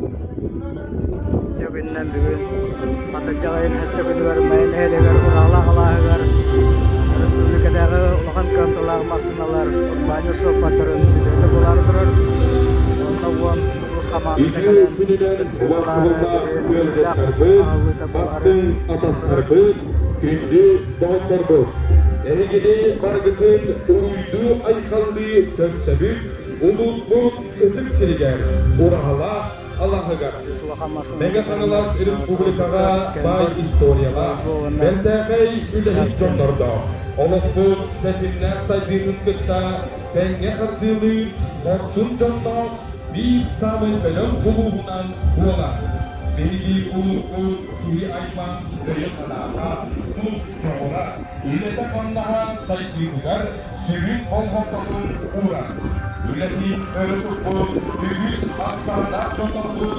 Үтүө күнүнэн бүгүн атырдьах ыйын сэттэ күнүгэр Майа нэһилиэгэр Ураалаах алааһыгар республикатааҕы улахан кыамталаах массыыналар урбаанньыт суоппардарын сүлүөтэ буолаары турар. Онно уон улуус хамаандата Үтүө кэлэн күнүнэн кыттыы буолаары убаастабыллаах бүгүн үөрүүлээх ыалдьыттарбыт, аһыллыыта буолаары бастыҥ турар. атастарбыт, күндү доҕотторбут! Эһигини барыгытын уруйдуу-айхаллыы көрсөбүт, улууспут ытык сиригэр, ураһалаах алааһыгар. Үс улахан Мэҥэ массыыналар Хаҥалас республикаҕа баай Кенбор, историялаах, Volvo уонна бэртээхэй үлэһит Трактор. дьоннордоох, олохпут тэтимнээх сайдыытын кытта тэҥҥэ хардыылыыр хорсун дьонноох биир саамай бөдөҥ улууһунан буолар. Биһиги улууспут киһи аймах өйө-санаата, тус дьоҕура, үлэтэ-хамнаһа сайдыытыгар сүрүн болҕомтотун уурар. Үлэтин өрө туппут үгүс ахсааннаах дьоннорбут.